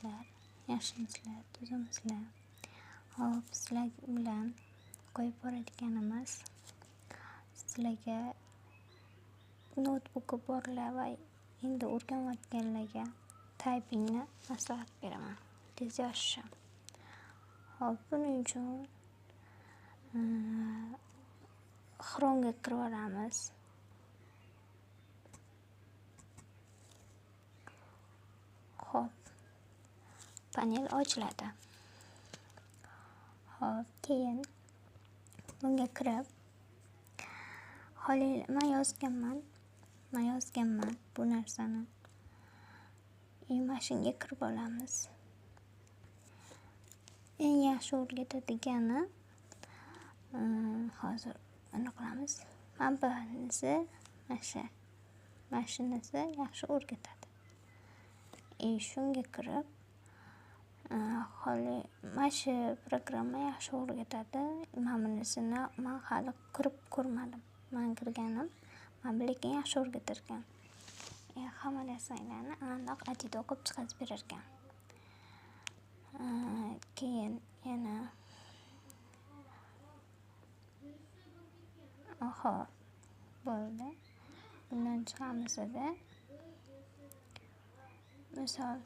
Qalaysizlar? Yaxshimisizlar? Tuzukmisizlar? Hop, sizlar bilan qo'yib boradiganimiz sizlarga noutbuki borlar va endi o'rganayotganlarga typingni maslahat beraman. Tez yozishni. Hop, buning uchun Chrome'ga kirib olamiz. Hop, panel ochiladi. Hop, keyin bunga kirib men yozganman bu narsani. Mana kirib olamiz. Eng yaxshi o'rgatadigani hozir aniq qilamiz. Mana bunisi, mana shunisi yaxshi o'rgatadi. Shunga kirib holi mana shu programma yaxshi o'rgatadi. Mana bunisini men hali kirib ko'rmadim. Men kirganim, mana bu lekin yaxshi o'rgatar ekan. Hamma narsanglarni aniq atida o'qib chiqarib berar ekan. Keyin yana hop, bo'ldi. Bundan chiqamizda misol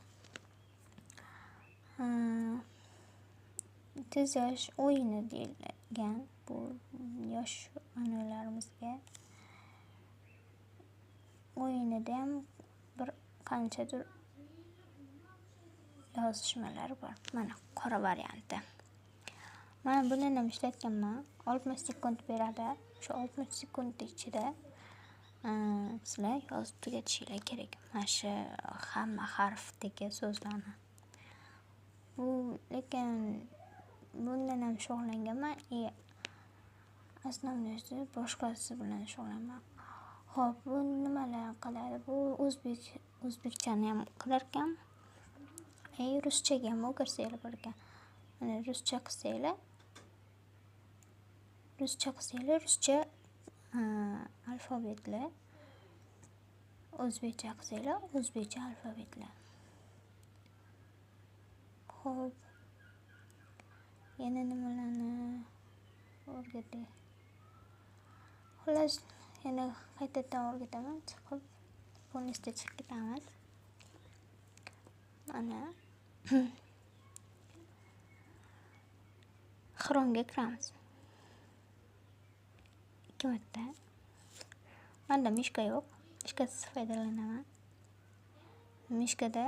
tez yosh o'yini deyilgan bu yosh analarimizga o'yinida ham bir qanchadir yozishmalar bor. Mana qora varianti. Mana buni ham ishlatganman. 60 sekund beradi. Shu 60 sekund ichida sizlar yozib tugatishinglar kerak. Mana shu hamma harfdagi so'zlarni. Bu lekin bundan ham shug'ullanganman. Основноysi boshqasi bilan shug'ullanman. Xo'p, bu nimalar qiladi? Bu o'zbekchani ham qilar ekan. Ruschaga ham o'girsanglar bo'lar ekan. Mana ruscha qilsanglar, ruscha alfabetlar, o'zbekcha qilsanglar, o'zbekcha alfabetlar. Xo'p, yana nimalarni o'rgatay? Xullas, yana qaytadan o'rgataman, chiqib polностью chiqib ketamiz. Mana Chrome'ga kiramiz. 2 marta. Menda mishka yo'q. Mishkasiz foydalanaman. Mishkada